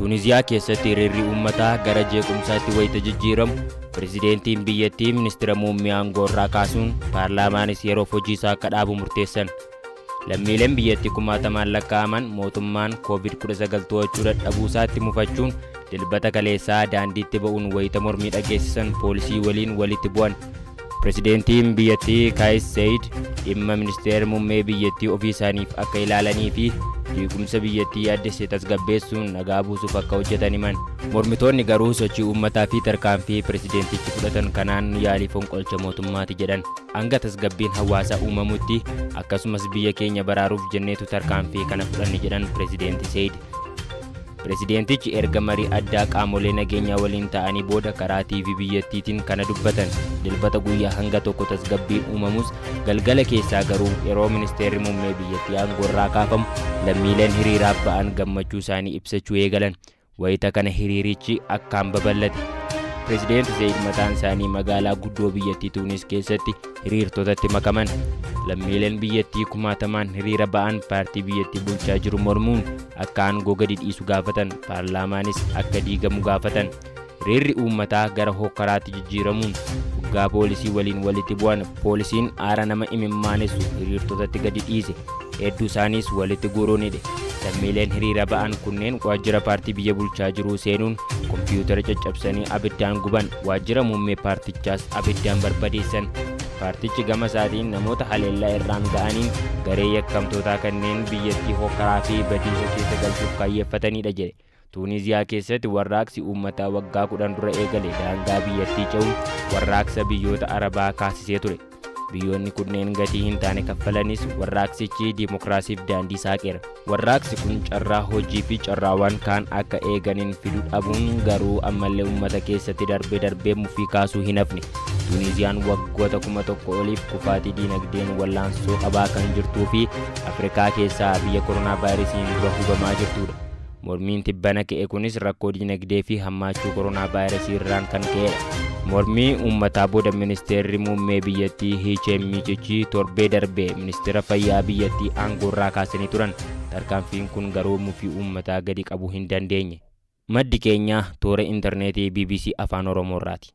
Tuuniziyaa keessatti hiriirri uummataa gara jeequmsaatti wayita jijjiiramu pirezidentiin biyyattii ministira muummee aangoo irraa kaasuun paarlaamaanis yeroof hojii isaa akka dhaabu murteessan. Lammiileen biyyattii kumaatamaan lakkaa'aman mootummaan COVID-19 to'achuu dadhabuu isaatti mufachuun Dilbata kaleessaa daandiitti ba'uun wayita mormii dhageessisan poolisii waliin walitti bu'an. Presidentiin biyyattii Kaayis Seyid dhimma ministeera muummee biyyattii ofii isaaniif akka ilaalanii fi jeequmsa biyyattii yaaddesse tasgabbeessuun nagaa buusuuf akka hojjetan himan. Mormitoonni garuu sochii uummataa fi tarkaanfii presidentichi fudhatan kanaan yaalii fonqolcha mootummaati jedhan. Hanga tasgabbiin hawaasaa uumamutti akkasumas biyya keenya baraaruuf jenneetu tarkaanfii kana fudhanne jedhan Presidenti Seyid. Pirezideentichi erga marii addaa qaamolee nageenyaa waliin ta'anii booda karaa TV biyyattiitiin kana dubbatan. Dilbata guyyaa hanga tokko tasgabbiin uumamus galgala keessaa garuu yeroo ministeerri muummee biyyattii aangoorraa kaafamu lammiileen hiriiraaf ba'an gammachuu isaanii ibsachuu eegalan. Wayita kana hiriirichi akkaan babal'ate. Pirezideenti Zayid mataan isaanii magaalaa guddoo biyyattii Tuunis keessatti hiriirtotatti makaman. Lammiileen biyyattii kumaatamaan hiriira ba'an paartii biyyattii bulchaa jiru mormuun akka aangoo gadi dhiisu gaafatan, paarlaamaanis akka diigamu gaafatan. Hiriirri uummataa gara hokkaraatti jijjiiramuun waggaa poolisii waliin walitti bu'an poolisiin aara nama imimmaanessu hiriirtotatti gadi dhiise. Hedduu isaaniis walitti guuruun hidhe. Lammiileen hiriira ba'an kunneen waajjira paartii biyya bulchaa jiruu seenuun kompiiyuutara caccabsanii abiddaan guban, waajjira muummee paartichaas abiddaan barbadeessan. Paartichi gama isaatiin namoota haleellaa irraan ga'aniin garee yakkamtootaa kanneen biyyattii hokkaraa fi badiisa keessa galchuuf kaayyeeffatanidha jedhe. Tuuniziyaa keessatti warraaqsi uummataa waggaa 10 dura eegale daangaa biyyattii ce'uun warraaqsa biyyoota Arabaa kaasisee ture. Biyyoonni kunneen gatii hin taane kaffalanis warraaqsichi dimokiraasiif daandii saaqeera. Warraaqsi kun carraa hojii fi carraawwan kaan akka eeganiin fidu dhabuun garuu ammallee uummata keessatti darbee darbee mufii kaasuu hin hafne. Tuuniziyaan waggoota 1000 oliif kufaatii diinagdeen wallaansoo qabaa kan jirtuu fi Afrikaa keessaa biyya koronaavaayirasiin dura hubamaa jirtudha. Mormiin tibbana ka'e kunis rakkoo dinagdee fi hammaachuu koronaavaayirasii irraan kan ka'edha. Mormii uummataa booda ministeerri muummee biyyattii Hicheem Michichi torbee darbe ministeera fayyaa biyyattii aangoorraa kaasanii turan. Tarkaanfiin kun garuu mufii uummataa gadi qabuu hin dandeenye. Maddi keenya toora intarneetii bbc Afaan Oromoorraati.